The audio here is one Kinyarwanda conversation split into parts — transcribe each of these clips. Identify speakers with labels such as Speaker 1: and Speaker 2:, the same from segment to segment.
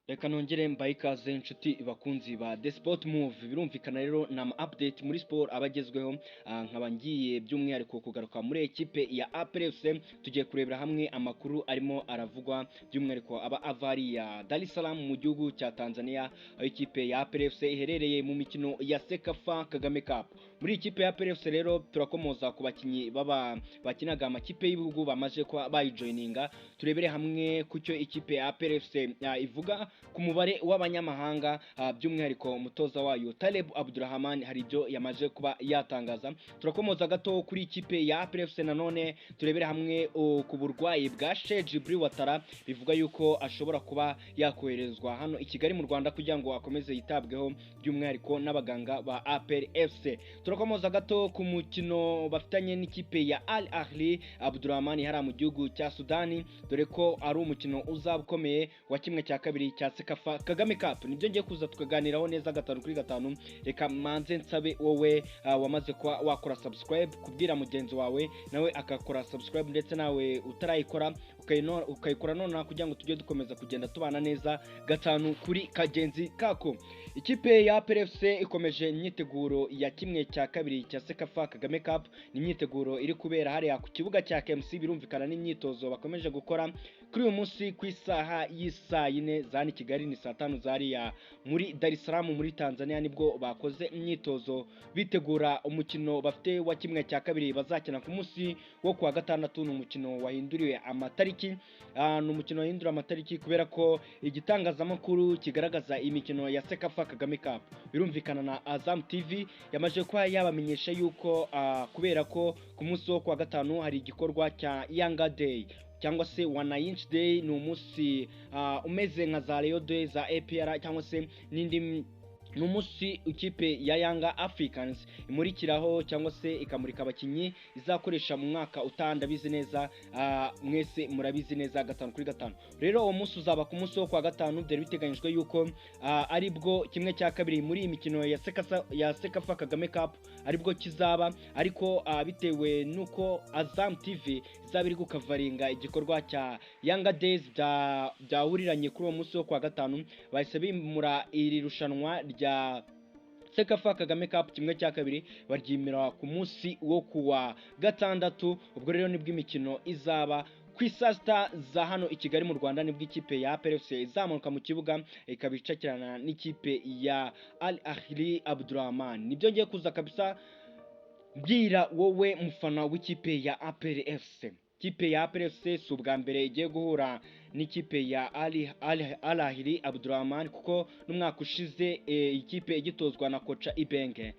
Speaker 1: Reka nongere mbahe ikaze, inshuti bakunzi ba The Sport Move. Birumvikana rero ni ama update muri sport aba agezweho. Nkaba ngiye by'umwihariko kugaruka muri ekipe ya APR FC. Tugiye kurebera hamwe amakuru arimo aravugwa, by'umwihariko aba ava hariya Dar es Salaam mu gihugu cya Tanzania, aho ikipe ya APR FC iherereye mu mikino ya CECAFA Kagame Cup. Muri ikipe ya APR FC rero turakomoza ku bakinnyi baba bakinaga amakipe y'ibihugu bamaze kuba bayijoininga, turebere hamwe ku cyo ikipe ya APR FC ivuga ku mubare w'abanyamahanga. By'umwihariko umutoza wayo Taleb Abdurrahman hari ibyo yamaze kuba yatangaza. Turakomoza gato kuri ikipe ya APR FC, nanone turebere hamwe ku burwayi bwa Cheick Djibril Ouattara, bivuga yuko ashobora kuba yakoherezwa hano i Kigali mu Rwanda kugira ngo akomeze yitabweho by'umwihariko n'abaganga ba APR FC. Turakomoza gato ku mukino bafitanye n'ikipe ya Al Ahly Abdurrahman hariya mu gihugu cya Sudani, dore ko ari umukino uzaba ukomeye wa 1/2 cya CECAFA Kagame Cup. Nibyo ngiye kuza tukaganiraho neza gatanu kuri gatanu. Reka manze nsabe wowe wamaze kuba wakora subscribe kubwira mugenzi wawe nawe akakora subscribe, ndetse nawe utarayikora ukayikora nonaha kugira ngo tujye dukomeza kugenda tubana neza gatanu kuri kagenzi kako. Ikipe ya APR FC ikomeje imyiteguro ya 1/2 cya CECAFA Kagame Cup. Ni imyiteguro iri kubera hariya ku kibuga cya KMC. Birumvikana n'imyitozo bakomeje gukora kuri uyu munsi ku isaha y'isaa 4 za hano i Kigali, ni saa 5 zariya muri Dar es Salaam muri Tanzania, nibwo bakoze imyitozo bitegura umukino bafite wa 1/2 bazakina ku munsi wo kuwa gatandatu. Ni umukino wahinduriwe amatariki. Ni umukino wahindura amatariki kubera ko igitangazamakuru kigaragaza imikino ya CECAFA Kagame Cup, birumvikana na Azam TV, yamaze kuba yabamenyesha yuko kubera ko ku munsi wo kuwa gatanu hari igikorwa cya Yanga Day cyangwa se Wananchi Day. Ni umunsi umeze nka za Rayon Day za APR cyangwa se n'indi. Ni umunsi ikipe ya Yanga Africans imurikiraho cyangwa se ikamurika abakinnyi izakoresha mu mwaka utaha. Ndabizi neza, mwese murabizi neza gatanu kuri gatanu. Rero uwo munsi uzaba ku munsi wo kwa gatanu. Byari biteganyijwe yuko aribwo 1/2 muri iyi mikino ya CECAFA Kagame Cup aribwo kizaba, ariko bitewe nuko Azam TV izaba iri gukavaringa igikorwa cya Yanga Days byahuriranye kuri uwo munsi wo kwa gatanu, bahise bimura iri rushanwa rya CECAFA Kagame Cup 1/2, baryimira ku munsi wo kuwa gatandatu. Ubwo rero nibwo imikino izaba ku isaa 6 za hano i Kigali mu Rwanda, nibwo ikipe ya APR FC izamuka mu kibuga ikaba icakirana n'ikipe ya Al Ahly Abdurrahman. Nibyo ngiye kuza kabisa mbwira wowe mufana w'ikipe ya APR FC. Ikipe ya APR FC si ubwa mbere igiye guhura n'ikipe ya Al Ahly Abdurrahman, kuko n'umwaka ushize ikipe igitozwa na koca Ibenge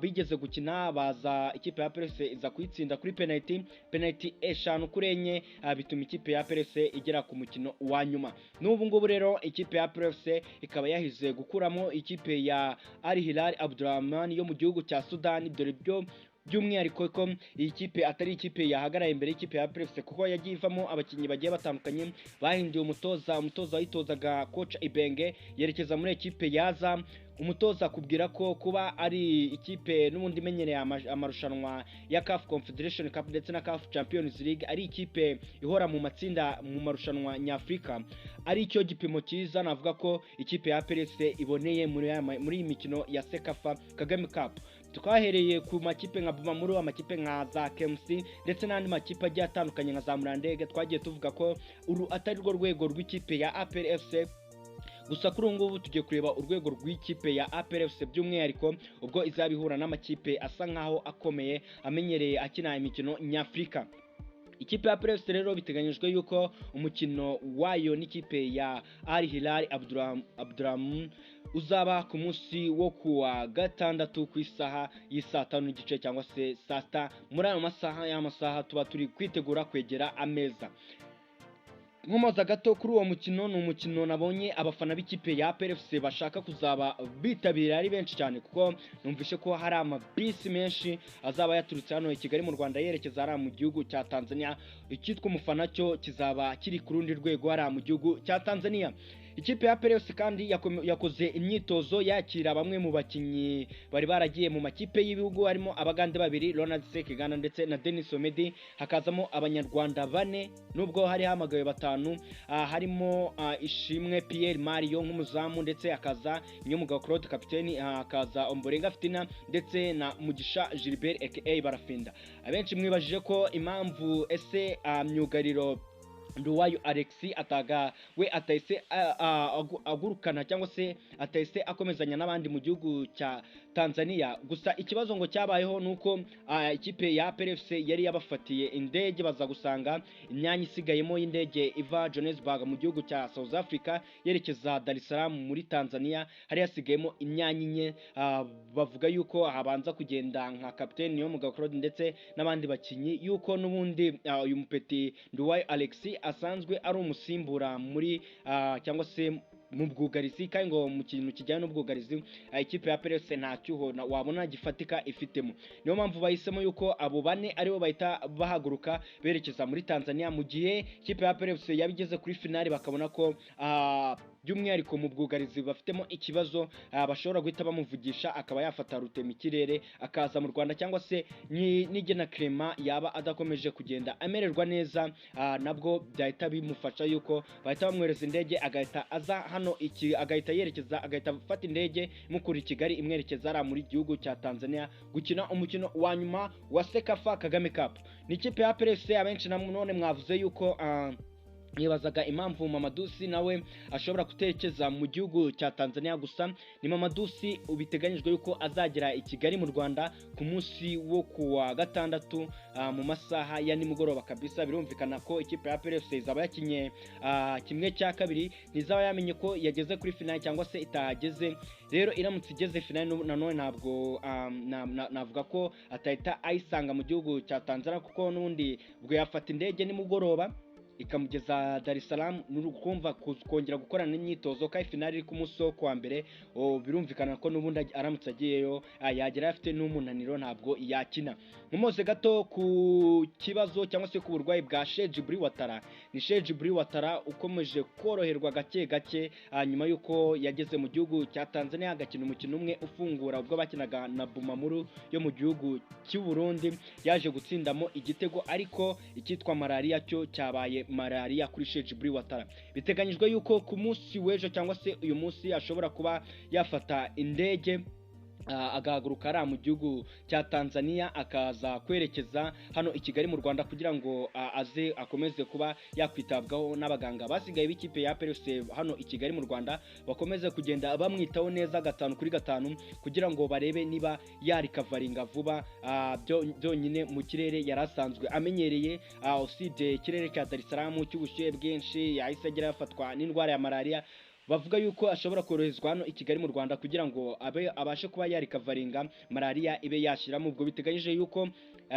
Speaker 1: bigeze gukina, baza ikipe ya APR FC iza kuyitsinda kuri penalty, penalty 5-4, bituma ikipe ya APR FC igera ku mukino wa nyuma. N'ubu ngubu rero ikipe ya APR FC ikaba yahize gukuramo ikipe ya Al Hilal Abdurrahman yo mu gihugu cya Sudani, dore byo by'umwihariko ko iyi kipe atari ikipe yahagaraye imbere y'ikipe ya APR FC, kuko yagiye ivamo abakinnyi bagiye batandukanye. Bahinduye umutoza, umutoza wayitozaga coach Ibenge yerekeza muri ekipe ya Azam. Umutoza akubwira ko kuba ari ikipe n'ubundi imenyereye amarushanwa ya CAF Confederation Cup ndetse na CAF Champions League, ari ikipe ihora mu matsinda mu marushanwa nyafurika, ari cyo gipimo cyiza navuga ko ikipe ya APR FC iboneye muri iyi mikino ya CECAFA Kagame Cup. Twahereye ku makipe nka Bumamuru, amakipe nka za KMC ndetse n'andi makipe agiye atandukanye nka za Murandege. Twagiye tuvuga ko uru atari rwo rwego rw'ikipe ya APR FC. Gusa kuri ubu ngubu tugiye kureba urwego rw'ikipe ya APR FC, by'umwihariko ubwo izaba ihura n'amakipe asa nkaho akomeye, amenyereye akina imikino nyafurika. Ikipe ya APR FC rero biteganyijwe yuko umukino wayo n'ikipe ya Al Hilal Abdurrahman uzaba ku munsi wo kuwa gatandatu ku isaha y'isaa 5:30 cyangwa se saa 6, muri ayo masaha y'amasaha tuba turi kwitegura kwegera ameza. Nkomoza gato kuri uwo mukino, ni umukino nabonye abafana b'ikipe ya APR FC bashaka kuzaba bitabira ari benshi cyane, kuko numvishe ko hari amabisi menshi azaba yaturutse hano i Kigali mu Rwanda yerekeza hariya mu gihugu cya Tanzania. Icyitwa umufana cyo kizaba kiri ku rundi rwego hariya mu gihugu cya Tanzania. Ikipe ya APR FC kandi yakoze imyitozo yakira bamwe mu bakinnyi bari baragiye mu makipe y'ibihugu, harimo Abagande babiri, Ronald Sekiganda ndetse na Denis Omedi, hakazamo Abanyarwanda bane nubwo hari hamagawe batanu, harimo Ishimwe Pierre Mario nk'umuzamu, ndetse hakaza Niyomugabo Claude kapiteni, hakaza Omborenga Fitina ndetse na Mugisha Gilbert aka Barafinda. Abenshi mwibajije ko impamvu ese myugariro Nduwayo Alexis ataga we atahise agurukana cyangwa se atahise akomezanya n'abandi mu gihugu cya Tanzania. Gusa ikibazo ngo cyabayeho nuko ikipe ya APR FC yari yabafatiye indege, baza gusanga imyanya isigayemo y'indege iva Johannesburg mu gihugu cya South Africa yerekeza Dar es Salaam muri Tanzania hari hasigayemo imyanya inye. Bavuga yuko habanza kugenda nka kapiteni Niyomugabo Claude ndetse n'abandi bakinyi, yuko n'ubundi uyu mupeti Nduwayo Alexis asanzwe ari umusimbura muri cyangwa se mu bwugarizi, kandi ngo mu kintu kijyanye n'ubwugarizi ikipe ya APR FC nta cyuho wabona gifatika ifitemo. Niyo mpamvu bahisemo yuko abo bane aribo bahita bahaguruka berekeza muri Tanzania, mu gihe ikipe ya APR FC yabigeze kuri finale bakabona ko by'umwihariko mu bwugarizi bafitemo ikibazo, bashobora guhita bamuvugisha akaba yafata rutema ikirere akaza mu Rwanda, cyangwa se Nigena Clement yaba adakomeje kugenda amererwa neza, nabwo byahita bimufasha yuko bahita bamwohereza indege agahita aza hano iki, agahita yerekeza, agahita afata indege imukura i Kigali imwerekeza ari muri gihugu cya Tanzania gukina umukino wa nyuma wa CECAFA Kagame Cup. Ni ikipe ya APR FC abenshi none mwavuze yuko nibazaga impamvu Mamadou Sy nawe ashobora gutekereza mu gihugu cya Tanzania. Gusa ni Mamadou Sy biteganyijwe yuko azagera i Kigali mu Rwanda ku munsi wo kuwa gatandatu mu masaha ya nimugoroba kabisa. Birumvikana ko ikipe ya APR FC izaba yakinye 1/2, ntizaba yamenye ko yageze kuri finale cyangwa se itahageze. Rero iramutse igeze finale nanone ntabwo navuga ko atahita ayisanga mu gihugu cya Tanzania, kuko n'ubundi ubwo yafata indege nimugoroba ikamugeza Dar es Salaam, n'urukumva kongera gukorana n'imyitozo kandi finale iri ku munsi wo kuwa mbere. Birumvikana ko n'ubundi aramutse agiyeyo yagera afite n'umunaniro ntabwo yakina. Mumoze gato ku kibazo cyangwa se ku burwayi bwa Cheick Djibril Ouattara. Ni Cheick Djibril Ouattara ukomeje koroherwa gake gake nyuma y'uko yageze mu gihugu cya Tanzania agakina umukino umwe ufungura ubwo bakinaga na Bumamuru yo mu gihugu cy'u Burundi, yaje gutsindamo igitego, ariko icyitwa malaria cyo cyabaye malaria kuri Cheick Djibril Ouattara. Biteganyijwe yuko ku munsi w'ejo cyangwa se uyu munsi ashobora kuba yafata indege agahaguruka ari mu gihugu cya Tanzania akaza kwerekeza hano i Kigali mu Rwanda kugira ngo aze akomeze kuba yakwitabwaho n'abaganga basigaye b'ikipe ya APR FC hano i Kigali mu Rwanda, bakomeze kugenda bamwitaho neza 5 kuri 5 kugira ngo barebe niba yarikavaringa vuba byonyine mu kirere yari asanzwe amenyereye. Usibye ikirere cya Dar es Salaam cy'ubushyuhe bwinshi, yahise agera yafatwa n'indwara ya malaria. Bavuga yuko ashobora koroherezwa hano i Kigali mu Rwanda kugira ngo abe abashe kuba yarikavaringa malaria ibe yashiramo. Ubwo biteganyije yuko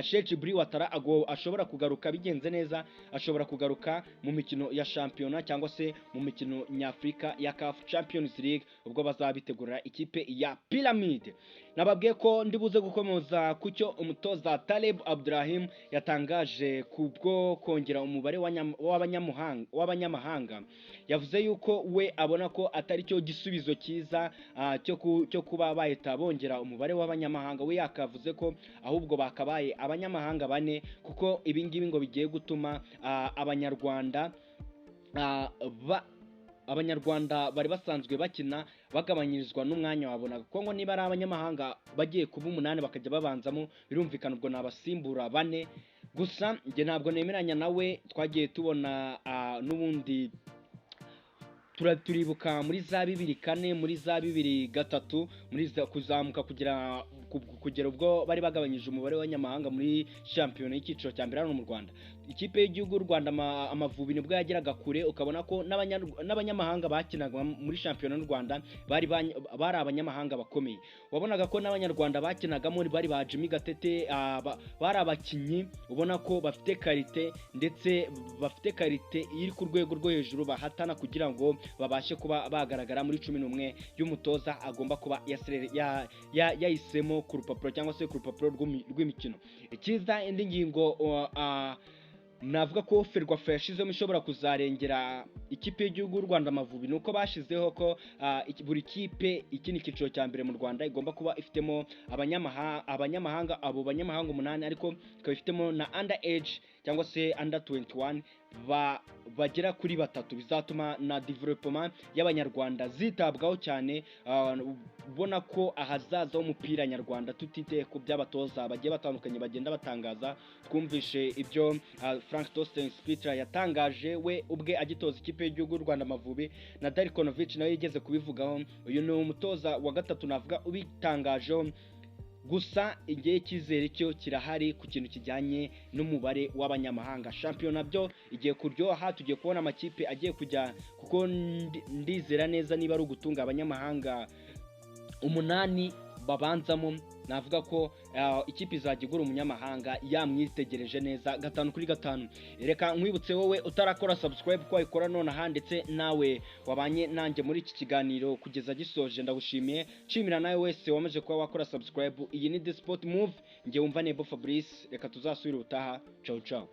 Speaker 1: Cheick Djibril Ouattara ashobora kugaruka bigenze neza, ashobora kugaruka mu mikino ya shampiyona cyangwa se mu mikino nyafurika ya CAF Champions League ubwo bazabitegurira ikipe ya Pyramid. Nababwiye ko ndibuze gukomoza ku cyo umutoza Taleb Abdurahim yatangaje kubwo kongera umubare w'abanyamahanga. Yavuze yuko we abona ko atari cyo gisubizo cyiza cyo kuba bahita bongera umubare w'abanyamahanga. We yakavuze ko ahubwo bakabaye abanyamahanga bane, kuko ibi ngibi ngo bigiye gutuma Abanyarwanda bari basanzwe bakina bagabanyirizwa n'umwanya wabonaga, kuko ngo niba ari abanyamahanga bagiye kuba 8 bakajya babanzamo, birumvikana ubwo ni abasimbura bane. Gusa njye ntabwo nemeranya nawe. Twagiye tubona n'ubundi turibuka muri za 2004, muri za 2003, muri za kuzamuka kugera ubwo bari bagabanyije umubare w'abanyamahanga muri shampiyona y'icyiciro cya mbere hano mu Rwanda. Ikipe y'igihugu y'u Rwanda Amavubi nibwo yageraga kure, ukabona ko n'abanyamahanga bakinaga muri shampiyona y'u Rwanda bari abanyamahanga bakomeye. Wabonaga ko n'Abanyarwanda bakinagamo bari ba Jimmy Gatete, bari abakinnyi ubona ko bafite qualité, ndetse bafite qualité iri ku rwego rwo hejuru, bahatana kugira ngo babashe kuba bagaragara muri 11 y'umutoza agomba kuba yahisemo ku rupapuro cyangwa se ku rupapuro rw'imikino. Ikiza indi ngingo Navuga ko FERWAFA yashizemo ishobora kuzarengera ikipe y'igihugu y'u Rwanda Amavubi, nuko bashizeho ko buri kipe iki ni icyiciro cya mbere mu Rwanda igomba kuba ifitemo abanyamahanga, abo banyamahanga 8, ariko ikaba ifitemo na under age cyangwa se under 21 bagera kuri 3. Bizatuma na development y'abanyarwanda zitabwaho cyane. Ubona ko ahazaza h'umupira nyarwanda, tutiteye ku by'abatoza bagiye batandukanye bagenda batangaza, twumvishe ibyo Frank Torsten Spittler yatangaje we ubwe agitoza ikipe y'igihugu y'u Rwanda Amavubi, na Darko Novic nawe yigeze kubivugaho. Uyu ni umutoza wa gatatu navuga ubitangajeho. Gusa igihe icyizere cyo kirahari ku kintu kijyanye n'umubare w'abanyamahanga. Shampiyona byo igiye kuryoha, tugiye kubona amakipe agiye kujya, kuko ndizera neza niba ari ugutunga abanyamahanga 8 babanzamo, navuga ko ikipe izajya igura umunyamahanga yamwitegereje neza 5 kuri 5. Reka nkwibutse wowe utarakora subscribe ko wayikora nonaha, ndetse nawe wabanye nanjye muri iki kiganiro kugeza gisoje, ndagushimiye. Nshimira nawe wese wamaze kuba wakora subscribe. Iyi ni The Sport Move, njye wumva Nebo Fabrice. Reka tuzasubire ubutaha. Ciao ciao.